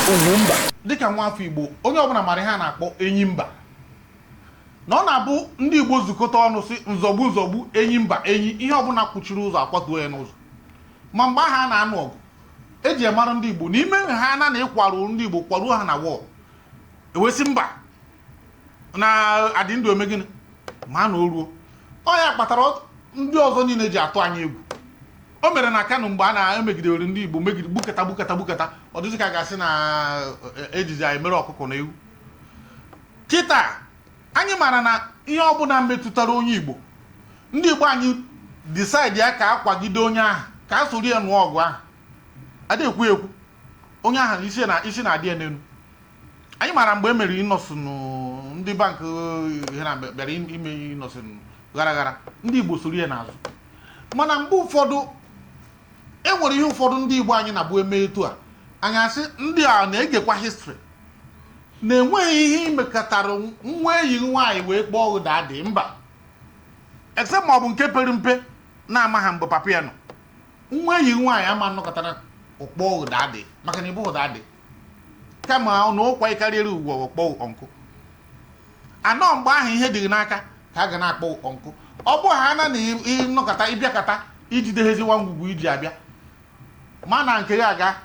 Ugwumba. Dịka nwa afọ Igbo, onye ọbụla mara ihe a na-akpọ enyi mba, na ọ na-abụ ndị Igbo zukọta ọnụ si nzọgbu nzọgbu enyi mba enyi, ihe ọbụla kwuchiri ụzọ akwatuo ya n'ụzọ. Ma mgbe ahụ a na-anụ ọgụ eji mara ndị Igbo na ime ha na ịkwarụ ndị Igbo kwaruo ha na war, ewesị mba na adị ndụ eme gịnị ma na o ruo. Ọ ya kpatara ndị ọzọ niile ji atụ anyị egwu. O mere na Kano mgbe a na-emegidere ndị Igbo, megide gbukata gbukata gbukata, ọ dịzị ka a ga-asị na ejizi anyị mere ọkụkọ na ewu. Kịta anyị mara na ihe ọbụla metụtara onye Igbo, ndị Igbo anyị decide ya ka a kwagide onye ahụ, ka a soro ya nụọ ọgụ ahụ, adị ekwu ekwu onye ahụ isi na isi na-adị ya n'elu. Anyị mara mgbe e mere Innoson, ndị bank ihe na bịara ime Innoson ghara ghara, ndị Igbo soro ya n'azụ. Mana mgbe ụfọdụ e nwere ihe ụfọdụ ndị Igbo anyị na-abụ eme etu a, anyị asị ndị a na-egekwa history na-enweghị ihe imekọtara nwa enyi nwaanyị wee kpọọ gị daddy mba, except ma ọ bụ nke pere mpe na-ama ha mgbe papa ya nọ. Nwa enyi nwaanyị ama nnọkọtara ọkpọọ gị daddy maka na ịbụghị daddy, kama na ụkwa ịkarịrị ugwu ọkpọ uncle anọ. Mgbe ahụ ihe dị gị n'aka ka a ga na-akpọ uncle. Ọ bụ ha na na ịnọkọta ịbịakọta ijideghezi nwa ngwugwu iji abịa ma na nke ya aga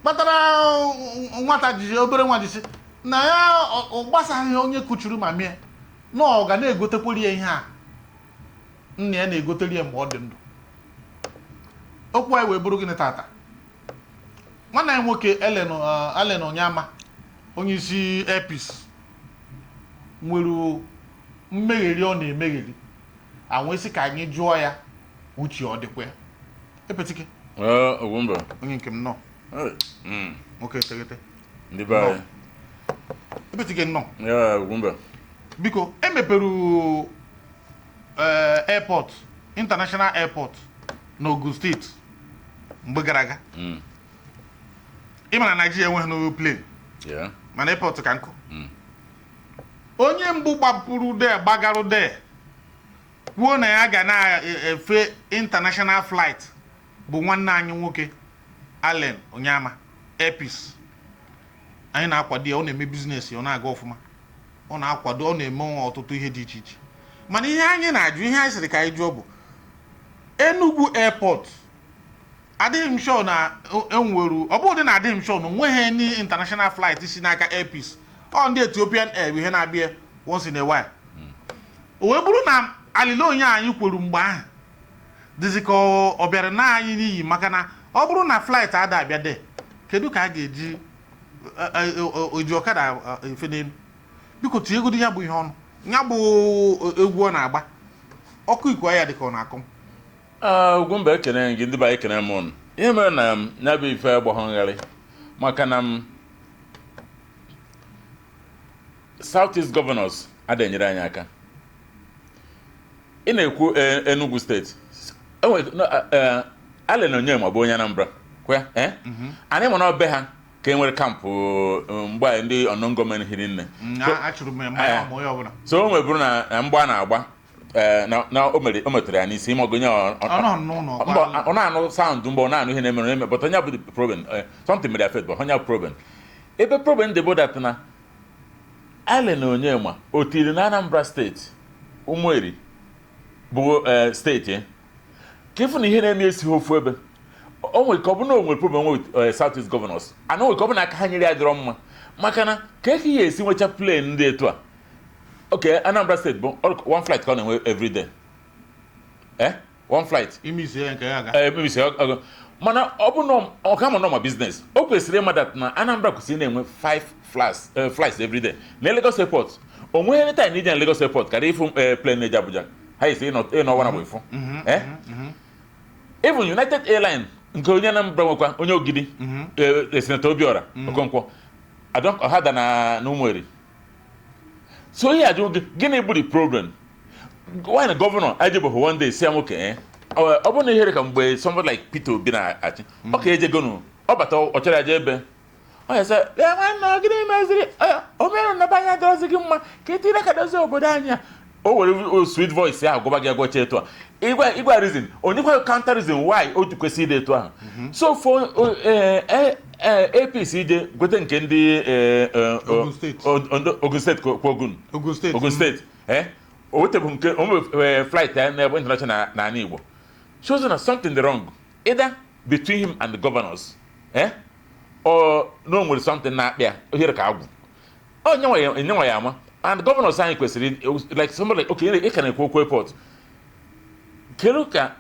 kpatara nwata jiji obere nwa jisi na ya ọ gbasaghị onye kuchiri ma mie na ọ ga na-egotekwere ya ihe a nna ya na-egotere ya mgbe ọ dị ndụ. Okwu anyị wee bụrụ gịnị tata? Nwanne anyị nwoke Allen Onyema, onye isi Airpeace, nwere mmegheri ọ na-emegheri anwesị ka anyị jụọ ya uche ọ dịkwa ya. Epetike. Ugwumba. Onye nke m nọ. Nwoke eteghete. Ndị be anyị. Epetike, nnọọ. Ya, Ugwumba. Biko, emepere airport, international airport n'Ogun Steeti mgbe gara aga. Ị ma na Naijiria enweghị no plane, mana airport ka nkụ. Onye mbụ gbapụrụ de gbagarụ de kwuo na ya ga na-efe international flight bụ nwanne anyị nwoke Allen Onyema, Airpeace. Anyị na-akwado ya, ọ na-eme business ya, ọ na-aga ọfụma, ọ na-akwado, ọ na-eme ọtụtụ ihe dị iche iche. Mana ihe anyị na-ajụ, ihe anyị sịrị ka anyị jụọ bụ Enugu airport, adịghị m sure na enwere, ọ bụrụ na adịghị m sure na onweghị any international flight si n'aka Airpeace. Ọ ndị Ethiopian Air bụ ihe na-abịa once in a while. O wee bụrụ na alile onye anyị kwuru mgbe ahụ dịzị ka ọ bịara na anyị n'iyi, maka na ọ bụrụ na flight ada abịa de, kedu ka a ga-eji eji ọkada efe n'elu? Biko, tinyegodo ya bụ ihe ọnụ, ya bụ egwu ọ na-agba ọkụ ikuku ya dị ka ọ na-akụ. Ugwumba, ekene gị. Ndị be anyị, ekene m ụnụ. Ihe mere na m ya bụ ife agbahọ ngharị maka na m South East Governors ada enyere anyị aka. Ị na-ekwu Enugu Steeti enwe no, Allen Onyema bụ onye Anambra kwa, eh? Anyị ma na ọbe ha ka e nwere camp mgbe anyị ndị unknown gunmen hiri nne. Achụrụ m ya ma onye ọbụla. So o nwebụrụ na mgbe a na-agba na o metere ya n'isi ime ọgụnye. Ọ nọ n'ụlọ. Mba, ọ na-anụ sound mgbe ọ na-anụ ihe na-eme na-eme, but onye bụ the problem, something mere affect, but onye bụ problem, ebe problem dị bụ that na Allen Onyema o tiri na Anambra Steeti, Ụmụeri bụ steeti ya ka ịfụ na ihe na-eme esighị ofu ebe. O nwere ka ọ bụ na o nwere problem with South East Governors ana, o nwere ka ọ bụ na aka ha nyere ya dịrọ mma, maka na ka eke ya esi nwecha plane ndị etu a. Okay, Anambra Steeti bụ one flight ka ọ na-enwe every day, one flight. Ime isi ya nke ya aga. Mebisi mana ọ bụ na ọ ka ma nọ ma business, o kwesịrị ịma that na Anambra kwesịrị na-enwe five flights, flights every day. Na Lagos Airport, o nweghị anytime ije na Lagos Airport karịa ịfụ plane na-eji Abuja ha esi ịnọ wana bụ ịfụ even United Airlines nke onye Anambra nwekwa, onye Ogidi, Senator Obiora Okonkwo ọhada na Ụmụeri. So ihe ajụ gị, gịnị bụ the problem? Why na governor ejebeghị one day si ya nwoke, ọ bụrụ na ihere ka mgbe somebody like Peter Obi na-achị, ọ ka ejegonu, ọ bata, ọ chọrọ aje ebe ọ ya sị ya, nwanne, ọ gịnị meziri omere nnaba anya dọzi gị mma ka etiri aka dozie obodo anyị a? O were sweet voice ahụ gụba gị agwacha etu a, ịgwa reason, onyekwa counter reason why o ji kwesị ịdị etu ahụ. So for Ee, APC ije gote nke ndị Ogun Steeti. Ogun Steeti kwa Ogun. Ogun Steeti. Ogun Steeti, o wetebụ nke onwe flight ya n'ebe international na ala Igbo shows na something dị wrong either between him and the governors, or na o nwere something na-akpịa ohere ka agwụ ọ nyenwa ya ama. And governors anyị kwesịrị, like somebody like, okay, ị ka na-ekwu okwu airport, kedu ka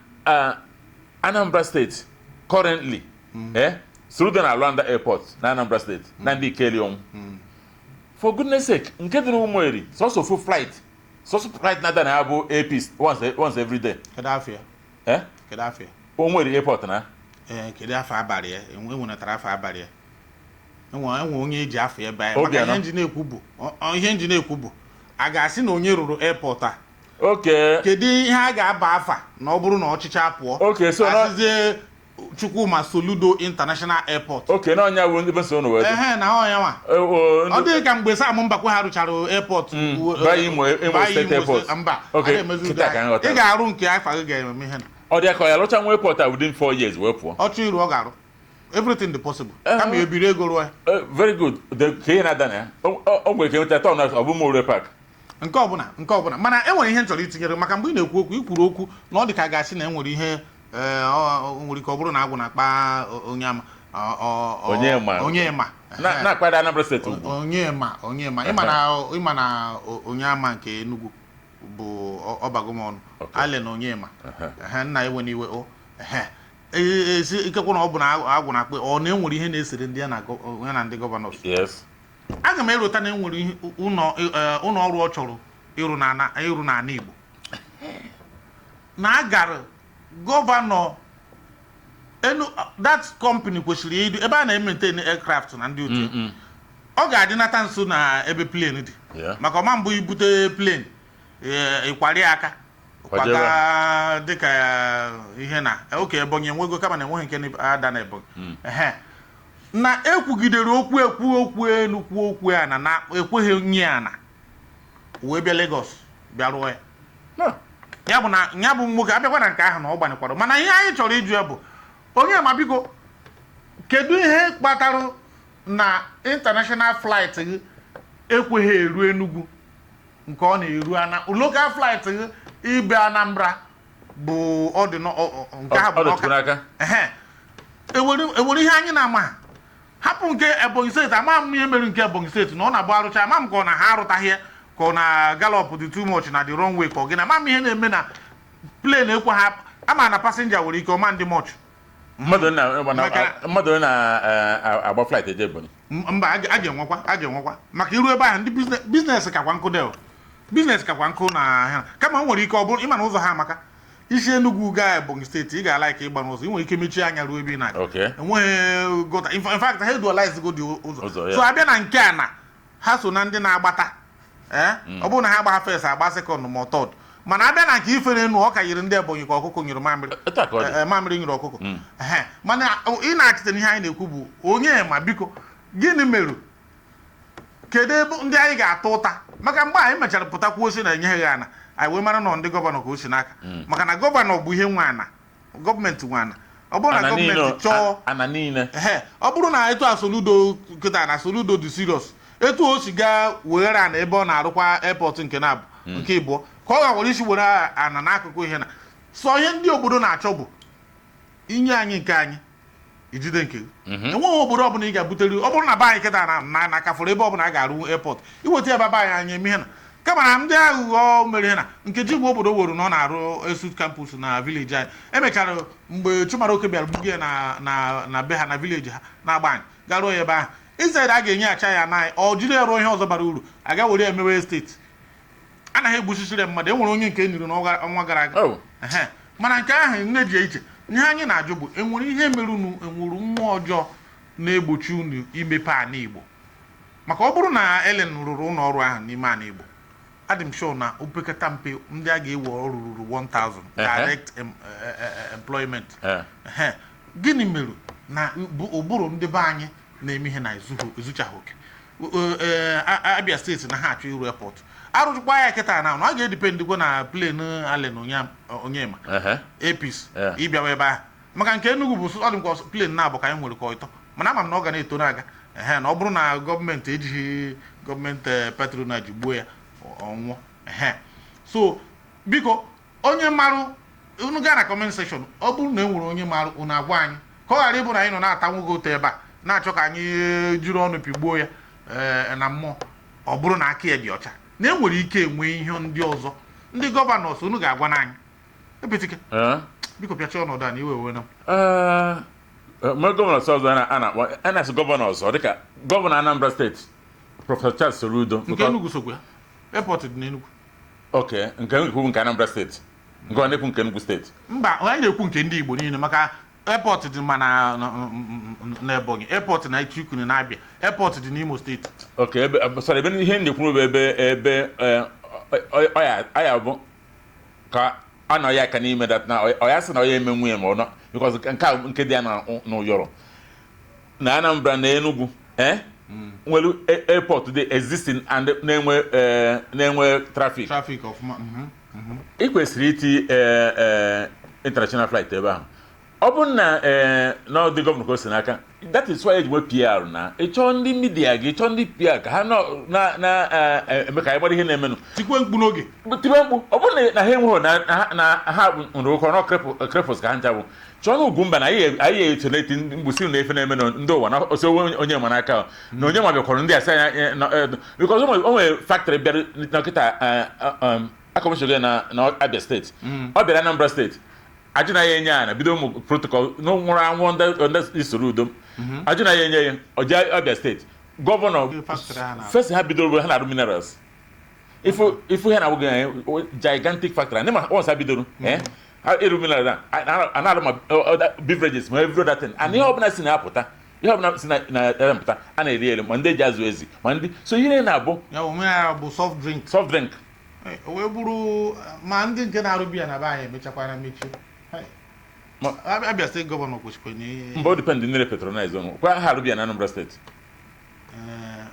Anambra State currently, Soludo na Rwanda airport na Anambra State na ndị Ikeli ọnwụ, for goodness sake, nke dị n'Ụmụeri, sọsọ ofu flight, sọsọ flight na-ada na ya bụ APC once every day. Kedu afọ ya? Eh? Kedu afọ ya? Ụmụeri airport na Ee, kedu afọ abalị ya? Enwenatara afọ abalị ya, enwe onye eji afọ ebe anyị maka Obianọ. Ihe nji na-ekwu bụ ihe nji na-ekwu bụ a ga-asị na onye rụrụ airport a, kedu ihe a ga-aba afa na ọ bụrụ na ọchịchị apụọ, Okay, so asịzie Chukwuma Soludo International Airport? Okay, na ọnya bụ ndị be so unu wee dị. Ehe, na ọ ya nwa. Ọ dịghị ka mgbe Sam Mbakwe ha rụchara airport. Baa Imo baa State Airport. Mba. Okay, a ga-emezi kịta ka m ghọtara. Ị ga-arụ nke afa gị ga-eme ihe na Ọ dị ka ọ ya lụcha nwa airport a within 4 years wee pụọ. Ọchụ iru ọ ga-arụ, everything dị possible, kama ebiri ego rụọ ya. Very good. Ka ihe na-ada na ya, o nwere ike nweta tọn ọ bụ More Park. Nke ọbụla, nke ọbụla, mana e nwere ihe m chọrọ itinyere, maka mgbe ị na-ekwu okwu, ikwuru okwu na ọ dị ka a ga-asị na e nwere ihe, ọ nwere ike ọ bụrụ na agwụ na-akpa onye ama Onye ma. Onye ma. Na-akpada Anambra Steeti ugwu. Onye ma, onye ma, ịma na onye ama nke Enugu bụ ọbago m ọnụ. Allen Onyema. Ehe, nna, ewe n'iwe o. Ehe. Esi ikekwe na ọ bụ na agwụ na-akpị ọ na enwere ihe na-esere ndị ya na ya na ndị governors. Aga m erota na enwere ihe ụlọ ụlọ ọrụ ọ chọrọ ịrụ n'ana ịrụ n'ala Igbo na agara gọvanọ enu. That company kwesịrị ịdị ebe a na-emaintain aircraft na ndị otu ya. Ọ ga-adịnata nso na ebe plane dị, maka ọma mbụ ibute plane, ịkwari aka Kwajebe. Kwaga dịka ihe na oke Ebonyi enwego, kama na enweghị nke na-ada na Ebonyi. Ehe. Na ekwugidere okwu, ekwu okwu elu, kwuo okwu ya na ekweghị nye ana wee bịa Lagos bịa rụọ ya. No. Ya bụ na ya bụ nwoke abịakwa na nke ahụ na ọ gbanyekwara, mana ihe anyị chọrọ ịjụ ya bụ, onye ma, biko, kedu ihe kpatara na international flight gị ekweghị eru Enugu nke ọ na-eru ana local flight gị ibe Anambra bụ ọ dị nke ahụ bụ Ọ n'Ọka. dịtụrụ n'aka. Ehe. Ewere ihe anyị na-ama ha hapụ nke Ebonyi Steeti, ama m ihe mere nke Ebonyi Steeti na ọ na-abụ arụcha, ama m ka ọ na ha arụtaghị ya, ka ọ na gallop dị too much na the runway, ka ọ gị na ama m ihe na-eme na plane ekwe ha ama na passenger nwere ike ọma ndị much. Mmadụ na-agba flight eje Ebonyi. Mba, a ga-enwekwa maka iru ebe ahụ ndị business kakwa nkụ del business kakwa nkụ na ha, kama o nwere ike ọ bụrụ ịma na ụzọ ha amaka. Isi Enugu gaa Ebonyi Steeti, ị ga-ala ike ịgba n'ụzọ, ị nwere ike mechie anya ruo ebe ị na-aga. Enweghị gutter. In fact, ha edualize go dị ụzọ. Ụzọ, yeah. So abịa na nke a na ha so na ndị na-agbata, ee, ọ bụrụ na ha agba first, agba second ma ọ third, mana abịa na nke ifere enu, ọ ka yiri ndị Ebonyi ka ọkụkọ nyụrụ mamịrị. Etu a ka ọ dị. Ee, mamịrị nyụrụ ọkụkọ. Ehe. Mana ị na-achịte n'ihe anyị na-ekwu bụ, onye ma, biko, gịnị mere? Kedu ebe ndị anyị ga-ata ụta? Maka mgbe anyị mechara pụta kwuo si na enyeghị ana, anyị wee mara nọ ndị gọvanọ ka o si n'aka, maka na gọvanọ bụ ihe nwe ana, gọọmenti nwe ana. Ọ bụrụ na Ana niile. gọọmenti chọọ Ana niile. Ehe, ọ bụrụ na etu a Soludo kịta na Soludo dị serious, etu o si gaa weghere ana ebe ọ na-arụkwa airport nke na nke ịbụọ, ka ọ ga-were isi were ana n'akụkụ ihe na sọ ihe ndị obodo na-achọ bụ inye anyị nke anyị, ijide nke gị. Enweghị obodo ọbụla ị ga-butere. Ọ bụrụ na be anyị kịta na kafụrụ ebe ọbụla a ga-arụ airport, iweta ebe be anyị, anyị eme ihe na kama na ndị aghụghọ mere ihe na nkeji mgbe obodo wuru na ọ na-arụ ESUT campus na village anyị. Emechara mgbe Chimaroke bịara buga ya na be ha na village ha na-agba anyị ga rụọ ya ebe ahụ. Instead a ga-enyeghachi ya na anyị, ọ jiri ya rụọ ihe ọzọ bara uru, aga were ya mewe steeti anaghị egbusisiri ya mmadụ. E nwere onye nke e niri n'ọnwa gara aga. Oh. Ehe. Mana nke ahụ nne ji iche, ihe anyị na-ajụ bụ, enwere ihe mere unu, enwere mmụọ ọjọọ na-egbochi unu imepe ana Igbo? Maka ọ bụrụ na Ellen rụrụ ụlọ ọrụ ahụ n'ime ana Igbo, adị m sure na opekata mpe ndị a ga-ewe ọrụ ruru 1000 direct employment. Ehe. Gịnị mere na ụbụrụ ndị be anyị na-eme ihe na ezuchaghị oke? Abia Steeti na ha achọ iru airport, arụchikwa ya kịta na ọ ga-edependịkwa na plane Allen Onyema, Airpeace, ịbịawa ebe ahụ. Maka nke Enugu bụ ọ dị m ka plane na-abụ ka anyị nwere ka ịtọ. Mana ama m na ọ ga na-eto na-aga. Ehe, na ọ bụrụ na gọọmenti ejighị gọọmenti patronage gbuo ya, ọ nwụọ. Ehe, so biko, onye marụ, unu gaa na comment section. Ọ bụrụ na e nwere onye marụ, unu agwa anyị, ka ọ ghara ịbụ na anyị nọ na-ata nwoke ụtọ ebe a, na-achọ ka anyị jiri ọnụ pigbuo ya na mmụọ. Ọ bụrụ na aka ya dị ọcha, na e nwere ike enwe ihe ndị ọzọ, ndị governors, unu ga-agwa n'anyị. Epetike, biko, pịachie ọnọdụ a na iwe ewe na m. Mgbe governor ọzọ a na-akpọ, a na-asị governor ọzọ, dịka governor Anambra Steeti, Professor Charles Soludo. Nke Enugu sokwa ya, airport dị n'Enugu. Ok, nke ekwu nke Anambra Steeti, nke ọ na-ekwu nke Enugu Steeti. Mba, anyị na-ekwu nke ndị Igbo niile, maka airport dị ma na n'Ebonyi, airport na Ichikuni na Abia, airport dị n'Imo Steeti. Ok, ebe, sorry, ebe ihe m na-ekwu bụ ebe ọya bụ ka a nọ ya aka n'ime that na ọ ya sị na ọ ya eme nwunye ma ọ nọ, because nke a nke dị ya n'ụyọrọ na Anambra na Enugu nwere airport dị existing and na-enwe traffic. Traffic ọfụma. Ị kwesịrị iti international flight ebe ahụ. Ọ bụrụ na na ọ dị governor ka o si n'aka, that is why eji nwe PR, na ịchọọ ndị media gị, chọọ ndị PR ka ha nọ na na eme ka anyị gbara ihe na-emenụ. Tikwe mkpu n'oge. Tibe mkpu. Ọ bụrụ na ha enweghị na ha nwere ụkọ nọ cripple ka ha ncha bụ, chọọ na Ugwumba na anyị etoneti mgbusi na efe na-eme na ndị ụwa na osi onye ma n'aka na onye ma bịakwara ndị asị anya, because o nwere factory bịara n'ọkịta akọmishọn na Abia Steeti, ọ bịara Anambra Steeti, ajụ na ya enye ya na bido ụmụ protocol na nwụrụ anwụ ndị Soludo, ajụ na ya enye ya ọje Abia Steeti governor. Factory ha na- First ha bidoro, ha na-arụ minerals, ifu ihe na-awụghị anyị gigantic factory ndị ma once ha bidoro ha ịrụ minerals na a na-arụ ma other beverages ma every other thing, and ihe ọbụla si na-apụta, ihe ọbụla si na-apụta, a na-eri eri, ma ndị eji azụ ezi, ma ndị so ihe na-abụ. Ya bụ omenala bụ soft drink. Soft drink. O wee bụrụ ma ndị nke na-arụ biya na be anyị emechakwana mechie. Abia Steeti governor kwesịrị na Mba, o depend ndị patronize ọnụ kwa ha arụ biya na Anambra Steeti.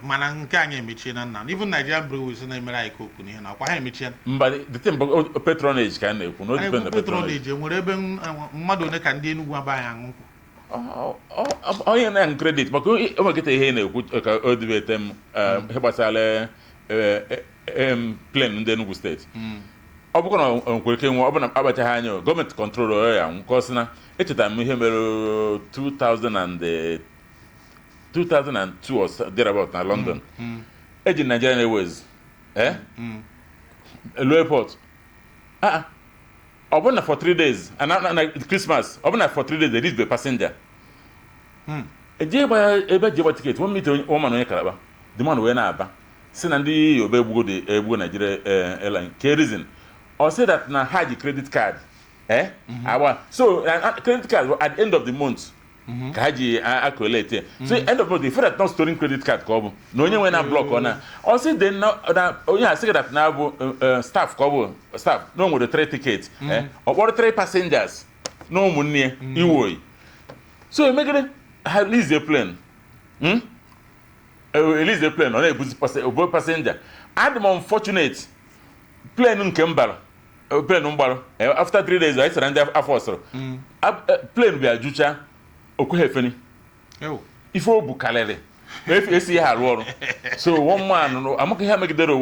Mana nke anyị emechie na nna, even Nigerian Breweries na-emere anyị Coke na ihe na akwa ha emechie. Mba, the thing bụ patronage ka a na-ekwu na o Anyị depend na ekwu patronage. Patronage enwere ebe mmadụ one ka ndị Enugu abaghị aṅụ nkwụ. Onye na credit maka o nwekịta ihe ị na-ekwu ka o dibete m ihe gbasara plane ndị Enugu Steeti. Ọ bụkwa na o nwere ike nwe, ọ bụ na akpachaghị anya o, gọọmenti control ya nwụ, ka ọ sị na echetara m ihe mere 2000 and 2002 or so, thereabout, na London, eji Nigerian Airways elu airport. Ah, ọ bụ na for 3 days na Christmas, ọ bụ na for 3 days there is the passenger eje gba ebe ji gba ticket one meter, one man onye Kalaba, the man wee na-aba si na ndị Yoruba egbugo the egbugo Nigeria airline ke reason, ọ sị that na ha ji credit card agba, so credit card at the end of the month ka ha ji a-collect ya. So end of the month, if that not storing credit card, ka ọ bụ na onye nwe na block ọ na ọ sị dị na onye a sị that na bụ staff, ka ọ bụ staff na o nwere three tickets, ọ kpọrọ three passengers na ụmụnne ya iwe oyi, so emegide ha release plane, Release plane, ọ na-ebuzi obo passenger. Adị m unfortunate, plane nke m bara, plane m gbara after 3 days, anyị sara ndị afọ ọsọrọ plane bịa jụcha okweghị efeni. Ewo. Ife o bu karịrị ma esi ya arụ ọrụ. So one man amaka ihe megidere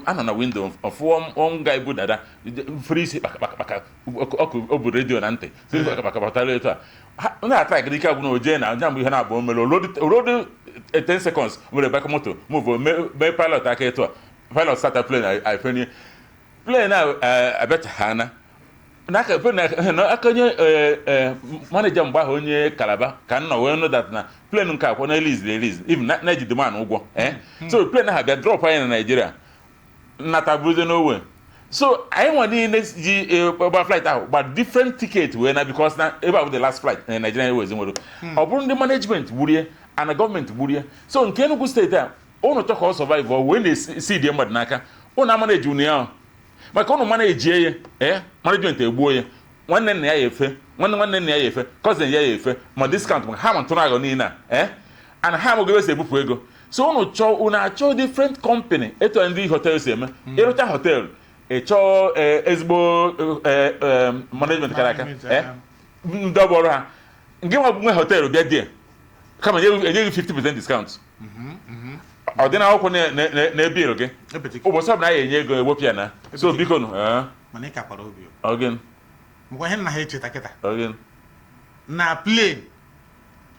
anọ na window of one guy bụ dada fere isi kpaka kpaka kpaka, ọkụ o bu redio na ntị fere isi kpaka kpaka batara etu a. Ndị ata ike agwụ na oje na nja mgbe ihe na-abụ mere olodu 10 seconds nwere baka moto move mee pilot aka etu a, pilot start plane, afenie plane a abịachaghana n'aka plane na aka onye manager mgbe ahụ, onye Kalaba, ka m nọ wee nụ that na plane nke akwọ na eliz eliz even na ejide man ụgwọ so plane ahụ bịa drop anyị na Nigeria, nnata buruzie n'owe. So anyị nwa niile ji gba flight ahụ gba different ticket wee na, because na ebe a bụ the last flight na Nigerian Airways nwere. Ọ bụrụ ndị management gburie ana gọọmenti gburie. So nke Enugu Steeti a, ụnụ chọ ka ọ survive, ọ wee na-esi die mmadụ n'aka ụnụ ama na-eji unu ya ahụ, maka ụnụ mana ejie ya management egbuo ya, nwanne nna ya ya efe, nwanne nwanne nna ya ya efe, cousin ya ya efe, ma discount maka ha ma ntụrụ aghọ niile a and ha amaghị ebe esi ebupụ ego. So ụnụ chọọ, ụnụ achọọ different company, etu a ndị hotel si eme. Ịrụcha hotel, ị chọọ ezigbo management kara aka. Management, ndị ọbụ ọrụ ha nke nwa nwe hotel bịa die. Kama enyeghị 50% discount. Ọ dị n'akwụkwọ na-ebi gị. Epetike. Ụbọchị ọbụla anyị enye ego, ewepụ ya na so biko nụ. Mana ị kakwara obi o. Ọ gịnị? Makwa ihe nna ha echeta kịta. Ọ gịnị? Na plane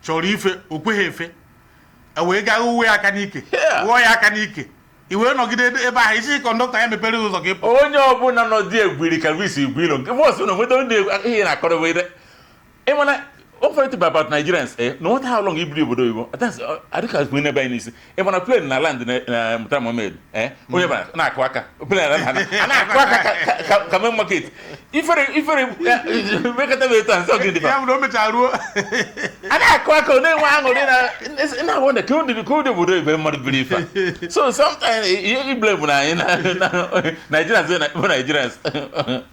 chọrọ ife, o kweghị efe, e wee gaa uwe aka n'ike, wụọ ya aka n'ike, i wee nọgide ebe ahụ, isi conductor ya mepere ụzọ ka ị pụọ. Onye ọbụla nọ dị egwiri ka visi igwe ilo nke bọọsụ na nweta ndị ihe na-akọrọ ire. Ịmana o funny thing about Nigerians, no matter how long ibiri obodo oyibo, that's adịka mgbe n'ebe anyị n'isi. Ịmana plane na land na Murtala Mohammed, onye bara na-akụ aka, plane na a na-akụ aka ka main market. Ifere ifere mekọta m etu a nsọ gị dịba. Ya bụ na o mechara ruo. A na-akụ aka, ọ na-enwe aṅụrị na na wonder ka ụdị obodo oyibo mmadụ biri ife a. So sometimes ihe blame na anyị na Nigerians bụ Nigerians.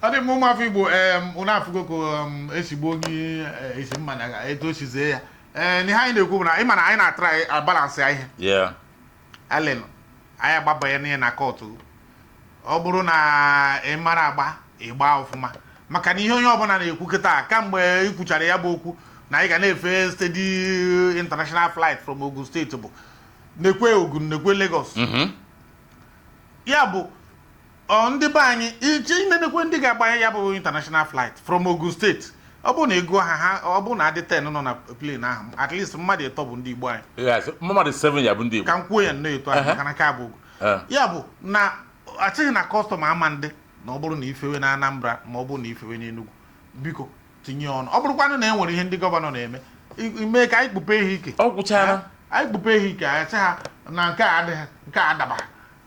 Ọ dị mma, ụmụafọ Igbo, unu afụgo ka esigbo onye esi mma na etu o si zee ya. Ee, n'ihe anyị na-ekwu bụ na ịma na anyị na-atara a-balance ya ihe. Allen, anyị agbabanye n'ihe na court. Ọ bụrụ na ị mara agba, ịgba ọfụma, maka na ihe onye ọbụla na-ekwu kịta kamgbe ị kwuchara ya bụ okwu na anyị ga na-efe steady international flight from Ogun State, bụ nekwe Ogun, nekwe Lagos. Ya bụ ọ ndị be anyị iche inenekwe ndị ga-agbanye ya bụ international flight from Ogun State. Ọ bụrụ na ego ha, ọ bụrụ na adị 10 nọ na plane ahụ, at least mmadụ ịtọ bụ ndị Igbo anyị. Yes, mmadụ 7 ya bụ ndị Igbo. Ka m kwuo ya nnọọ etu ahụ, maka na nke a bụ Ogun. Ya bụ na achịghị na custom ama ndị na ọ bụrụ na ifewe na Anambra ma ọ bụrụ na ifewe n'Enugu, biko tinye ọnụ. Ọ bụrụkwanụ na e nwere ihe ndị governor na-eme ime ka anyị kpupe ihe ike. Ọ gwụchara. Anyị kpupe ihe ike, anyị sị ha na nke a adịghị, nke a adaba.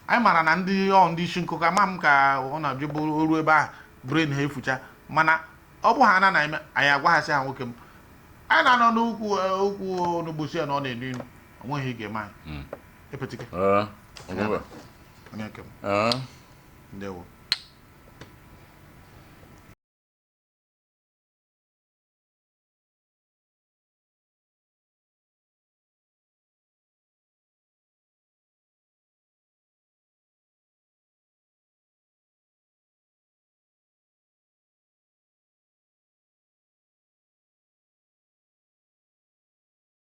Anyị mara na ndị ọ ndị isi nkụkọ ama m ka ọ na-abịa oru ebe ahụ, brain ha efucha. Mana ọ bụ ha na eme anyị agwa ha, sị ha, nwoke m, anyị na-anọ n'ukwu ukwu onugbu, si ya na ọ na-enu inu, o nweghị ị ga-eme anyị. Epetike. Ogwumba. Onye nke m. Ndewo.